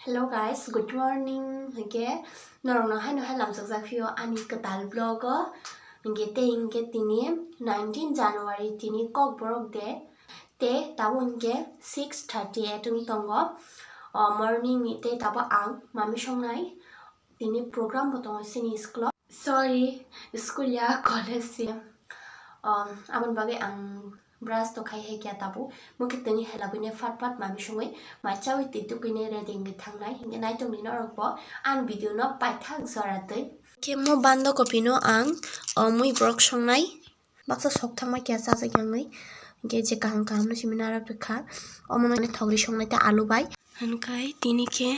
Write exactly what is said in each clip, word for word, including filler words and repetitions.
Hello guys, good morning. Hwnkhe norokno haino hai lamchakjak phio ani kwtal vlog o. Hwnkhe tei hwnkhe tini nineteen January, tini Kokborok day. Tei tabuk hwnkhe six thirty eight wng tongo, o, morning ni. Tei tabuk ang mami songnai, tini program bo tongo chini school o. Sorry, school ya, college ya. Um, aboni bagwi ang brush to khai hai kya tabuk. Mokhe tini hela buine fat fat mami songwi mai chawi twi tukuine ready wngwi thangnai. Hwnkhe naitok ni norok bo ang video no paithak jora twi. Khe mo bando kopi no ang, o, mui borok songnai. Baksa sok thangma kya chajak yang nai. Hwnkhe je kaham kaham no simi narwk rwkha. Omo no thogri songnai tei alu bai. Hwnkhe tini khe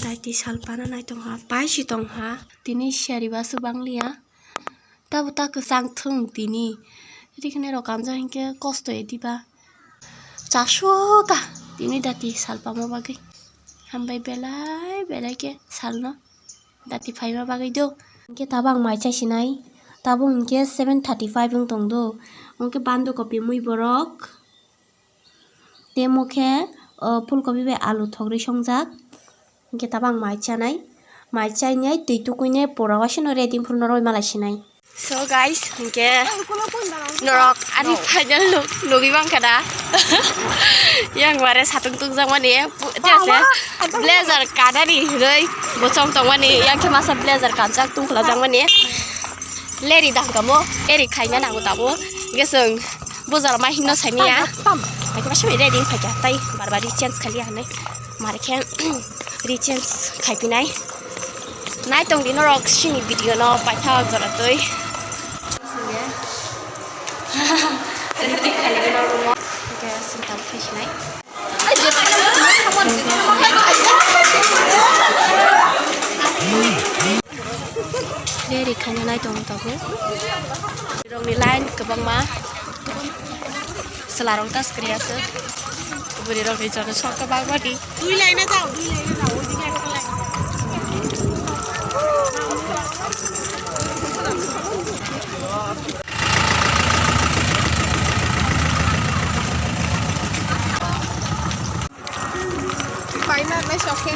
daiti salpana nai tongkha, pai si tongkha. Tini siyari basu bangliya. Tabo ta kwchang thung tini. Rikni rok kamjak hinkhe kosto ediba. Chasu ta tini daiti salpama bagwi. Hambai belai belai khe salno. Dati phaima bagwi do. Hwnkhe tabuk ang mai chai sinai. Tabuk hwnkhe seven thirty five wng tong do. Hwnkhe bando kopi mui borok. Tei mokhe, o, phul kopi bai alu thogri songjak. Hwnkhe tabuk ang mai chanai. Mai chainai twi tukuinai pura waisano ready phuru norok malai sinai. So guys, hwnkhe norok ani final look nugwi mankha da. Yang bare satung tungjakmani, pu-, tei ase blazer kanani hinwi bochong tongmani, yang khe masa blazer kanjak tungkhlajakmani. Leri dangkamo, eri khaina nango tabuk. Hwnkhe chwng bujaro mai hinno saimaya. Hwnkhe masa ready wngkha khe, tai bar bar ri change khaliya hinwi. Mare khe ri change khaipinai. Nai tongdi norok sini video no paithak jora twi. Ready khaina norok mo. Hwnkhe sini tabuk khe sinai. Ready khaina nai tongo tabuk. Rokni line kwbangma. Chwla rok ta swkri aswk. Bwrwi rok ni joto sok kwbangma di. Dui line jao, dui line jao, odi ke ekta line. Pai na nai sok khe.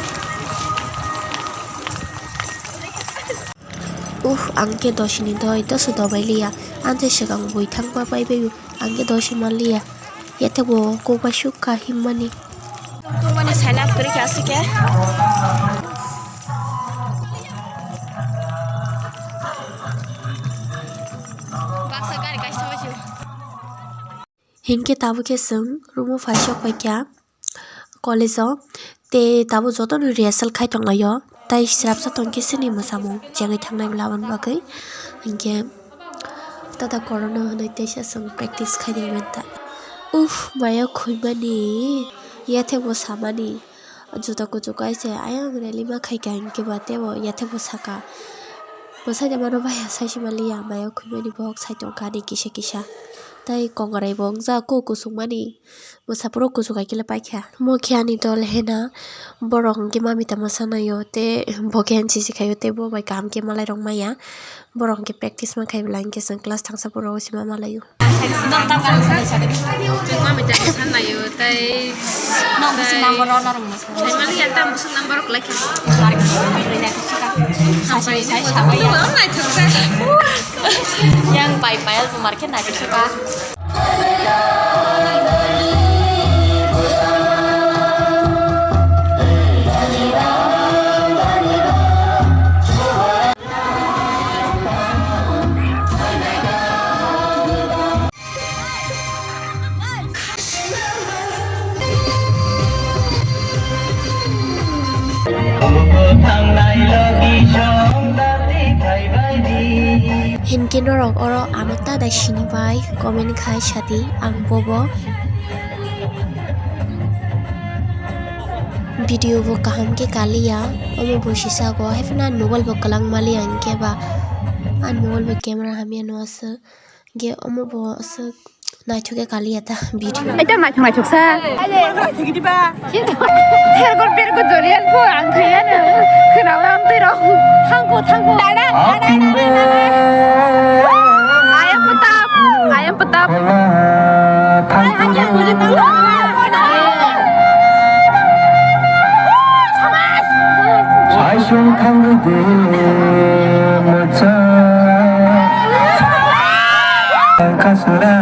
Uff, ang khe dosini doi doso dobai liya. Ang je swkang bui thangma pai bai o, ang khe dosi man liya. Yathebo kokbai sukha himmani. Tongmani saina kwrwi kha aswk khe. Baksa gari kaisa bai se. Hinkhe tabuk khe chwng room o phai sok pai kha college o, tei tabuk jotono rehearsal khai tonglaio, tei srapsa tongkhe chini mwsamung chengwi thangnai bwla aboni bagwi. Hinkhe tata corona hwnwi teisa chwng practice khai di manta. Uff, maya khumani, yathebo samani. Juta kuchuk kaisa ayang rally ma khaikha hinkhe ba teibo yathebo saka. Bwsai de mano baya saisi manliya, maya khumani bohok sai tongkha ani kisa kisa. Tei kongrai bo wngjak kok kusuk mani, bwsa phuru kuchuk hai khe le paikha. Mo khe ani dol hena, borok hinkhe mamita mwsanaio tei bo khe N C C khaio tei bo bai kaham khe malai rok maya. Borok hinkhe practice ma khai bwla hinkhe chwng class thangsa phuru o sima malaio. Chwng mamita mwsanaio tei. Nok bwswk number o norok mwsa. Saimaliya tam bwswk number o kwlai kha. Hambai. Yang pai pai alpha market naithoka. Hinkhe norok oro ano ta dai sini bai comment khai sadi ang bobo. Video bo kaham khe kaliya, omo bo sisa go, hai phano ani mobile bo kwlangma liya hinkhe ba ani mobile bo camera hamya no aswk. Ge omo bo aswk naithok khe kaliya ta video. Eta naithok naithok sa. Thergor bergor joliyan pho ang thaiya no. Khwna ram twi rok. Thangko thangko. Ayam petap, ayam petap. Ay hanya boleh. Chwng thangwi de mwchang kasura.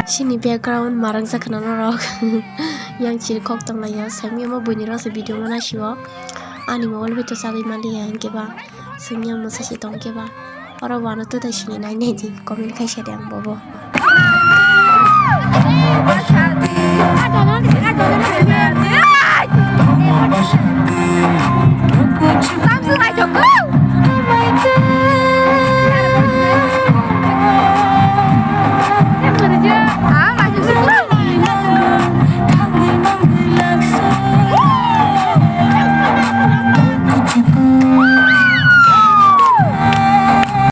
Chini background marang jakha na norok. Yang chiri kok tong laio, sami omo buini rok se video no naisio. Ani mobile bai to sagwi maliya hinkhe ba. Sengya mwsa se tong khe ba. Oro wano twtai sini nai nai di, comment khai sa di ang bobo.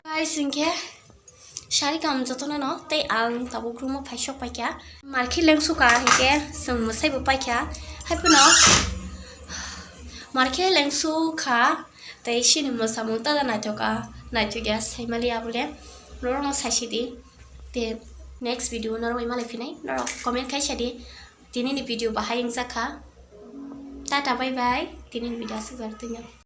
Guys, hinkhe sari kam jotono no tei ang tabuk room o phaisok paikha. Markhe lengsu ka hinkhe chwng mwsai bo paikha. Haiphano markhe lengsu kha tei chini mwsamung tada naithok a, naithok ya saimali abole. Norok no saisidi. Tei next video norok bai malai phinai, norok comment khai sadi. Tini ni video bahai wngjakha. Tata, bye bye. Tini ni video aswk jar twi.